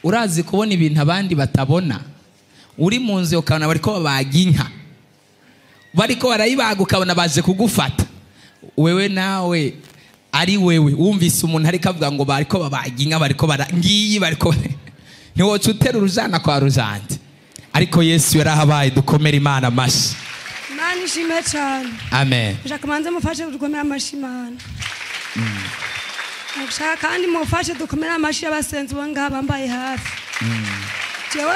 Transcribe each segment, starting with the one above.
Urazi kubona ibintu abandi batabona. Uri mu nzu ukabona bariko babaga inka, bariko barayibaga, ukabona baje kugufata. Wewe nawe ari wewe wumvise umuntu ariko avuga ngo bariko babaga inka, bariko bara ngiyi, bariko ntiwoca utera urujana kwa rujante. Ariko Yesu yarahabaye. Dukomere Imana amashi. Imana ishimwe cyane. Amen. Ndashaka manze mufashe dukomere amashi Imana. Ndashaka kandi mufashe dukomere amashi y'abasenzi bo ngaha bambaye hafi. Jewe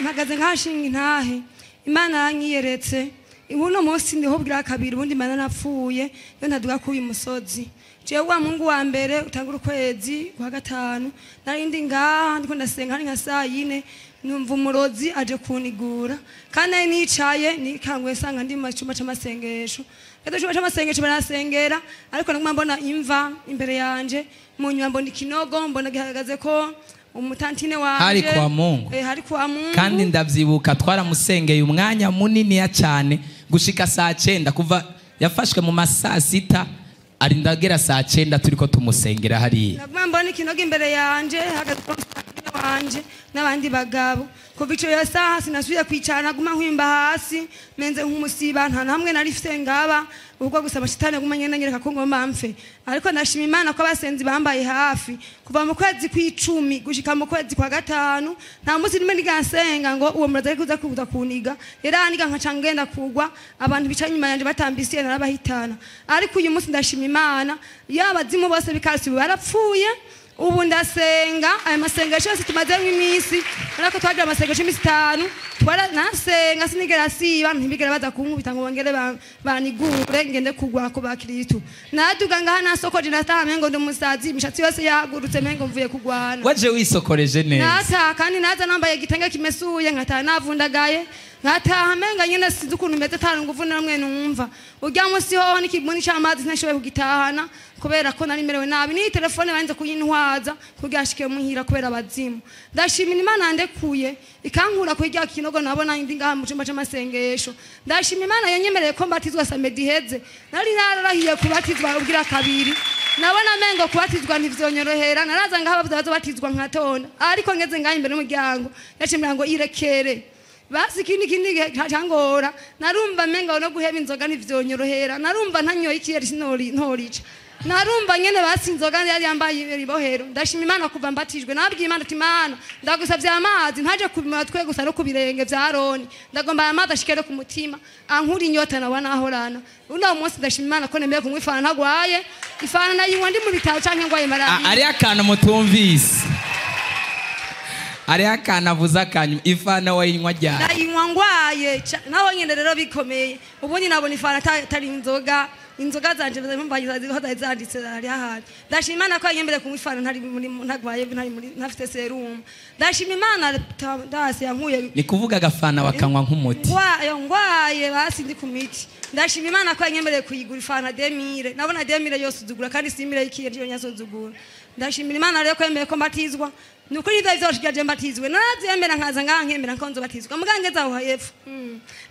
mpagaze nkashinga intahe. Imana yanyiyeretse. Uno munsi ndiho bwira kabiri, ubundi Imana napfuye yo ntaduga kuyu musozi. Jewe wa Mungu wa mbere utangura ukwezi kwa gatanu, nari ndi ngaha ndiko ndasenga hari nka saa 4, numva umurozi aje kunigura. Kandi nari nicaye nikangwe sanga ndi mu cyumba c'amasengesho. Edo cyumba c'amasengesho barasengera, ariko naguma mbona imva imbere yanje, mu nyuma mbona ikinogo, mbona gihagaze ko umutantine wanje. Hari kwa Mungu. Hari kwa Mungu. Kandi ndavyibuka twaramusengeye umwanya munini ya cyane gushika saa 9, kuva yafashwe mu masaa 6 arindagera saa 9 turiko tumusengera hariya. Naguma mbona ikinogo imbere yanje, hagaze ko umutantine wanje n'abandi bagabo. Kuva ico ya saha sinasubiye kwicara, naguma nkwimba hasi menze nk'umusiba, nta namwe nari mfise ngaba ubwo gusa amashitani aguma nyene anyereka ko ngomba mfe. Ariko ndashima Imana ko abasenzi bambaye hafi kuva mu kwezi kw'icumi gushika mu kwezi kwa gatanu, nta munsi nimwe nigasenga ngo uwo muraza ariko uza kuza kuniga. Yaraniga nkaca ngenda kugwa, abantu bicaye inyuma yanje batambisiye narabahitana. Ariko uyu munsi ndashima Imana, yabazimu bose bikarasi barapfuye. Ubu ndasenga aya masengesho yose tumaze nk'iminsi, ariko twagira amasengesho iminsi 5, twara nasenga sinigera siba, ntibigera baza kunkubita ngo bongere banigure ngende kugwa ku bakristo. Naduga ngaha nasokoje, nataha mengo ndi umusazi, imishatsi yose yahagurutse mengo mvuye kugwana. Waje wisokoreje neza. Nataha kandi naza nambaye igitenge kimesuye, nkataha navundagaye, nkataha menga nyene sinzi ukuntu meze, tanu nguvu namwe numva. Urya munsi hoho n'ikibuni c'amazi sinashoboye kugitahana kubera ko nari merewe nabi, ni telefone banze kuyintwaza kugira ashike muhira kubera abazimu. Ndashimira Imana ndekuye ikankura kujya kinogo nabona ndi ngaha mu cyumba c'amasengesho. Ndashima Imana yanyemereye ko mbatizwa samedi heze. Nari nararahiye kubatizwa ubwira kabiri, nabona mengo kubatizwa ntivyonyorohera, naraza ngaha bavuze bazobatizwa nkatonda, ariko ngeze ngaha imbere y'umuryango yashimira ngo irekere. Basi ikindi kindi cyangora, narumva menga no guheba inzoga ntivyonyorohera, narumva ntanyoye ikiyeri sinori ntorica, narumva nyene basi inzoga yari yambaye ibohero. Ndashima Imana kuva mbatijwe, nabwiye Imana ati Imana ndagusavye amazi ntaje kubimatwe gusa no kubirenge vya Aroni, ndagomba aya mazi ashikere ku mutima ankura inyota nawe nahorana. Uno munsi ndashima Imana ko nemeye kunywa ifana ntagwaye, ifana nayinywa ndi mu bitaro canke ngwaye malaria. Ari akantu mutumvise, ari akana avuze akanyuma, ifana wayinywa ryari? Nayinywa ngwaye naho nyene rero bikomeye. Ubundi nabona ifana atari inzoga, inzoga zanje mbaye zanditse hari ahari. Ndashima Imana ko yanyembereye kunywa ifana ntari muri ntagwaye, ntari muri ntafite serum. Ndashima Imana ndasi yankuye. Ni kuvuga agafana bakanywa nk'umuti. Ngwaye ngwaye basi ndi ku miti. Ndashima Imana ko yanyemereye kuyigura ifana 2000, nabona 2000 yose uzugura kandi simire ikiye ryo nyaso nzugura. Ndashimira Imana rero ko yemeye ko mbatizwa. Nukuri ivyo vyose mbatizwe, narazemera nkaza ngaha nkemera ko nzobatizwa, mugangeze aho hepfo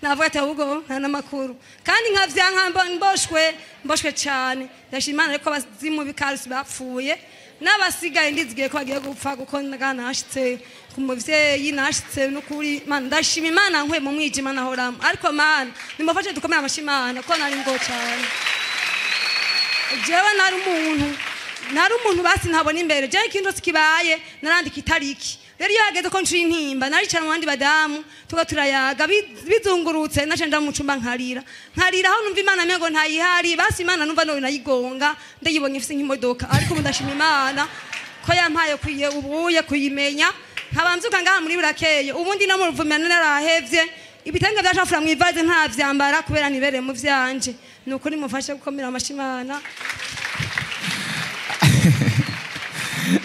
navuga ati ahubwo nta namakuru, kandi nkavyanka mboshwe mboshwe cyane. Ndashima Imana rero ko abazimu b'ikarisi bapfuye n'abasigaye ndizigiye ko bagiye gupfa, kuko nashitse ku muvyeyi, nashitse n'ukuri. Mana ndashima Imana nkwe mu mwijima nahoramo, ariko Mana nimufashe dukomere amashi Imana ko nari ngo cyane. Jewe nari umuntu, nari umuntu basi ntabona imbere. Jewe ikintu kibaye narandika itariki. Rero iyo hageze ko nciye intimba naricara mu bandi badamu tuba turayaga bizungurutse, nace nda mu cumba nkarira nkarira aho numva Imana mengo ntayihari. Basi Imana numva no nayigonga ndayibonye ifise nk'imodoka, ariko ubu ndashima Imana ko yampaye kuye ubuye kuyimenya, nkabanzuka ngaha muri burakeye. Ubundi no mu ruvumera narahevye ibitenge byashafura mu ivaze ntavyambara kubera nibereye mu vyanje. Nuko nimufashe gukomera amashi Imana.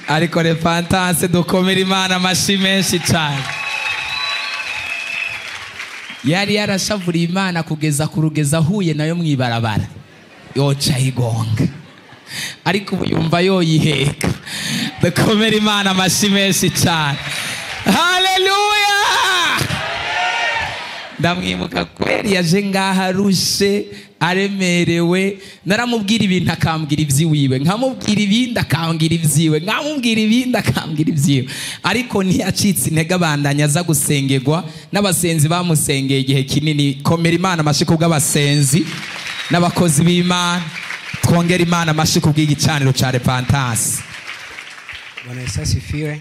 Ariko repentance dukomera Imana amashi menshi cyane. Yari yarashavuriye Imana kugeza kurugeza ahuye nayo mwibarabara yoca igonga, ariko ubu yumva yoyiheka. Dukomera Imana amashi menshi cyane. Haleluya! Ndamwibuka kweri yaje ngaha arushe, aremerewe. Naramubwira ibintu akambwira iby'iwiwe, nkamubwira ibindi akambwira ibyiwe, nkamubwira ibindi akambwira ibyiwe, ariko ntiyacitse intege, abandanya aza gusengerwa n'abasenzi bamusengeye igihe kinini. Komera Imana amashyi kubw'abasenzi n'abakozi b'Imana. Twongere Imana amashyi kubw'igicaniro cya Repentance. Bwana Yesu asifiwe.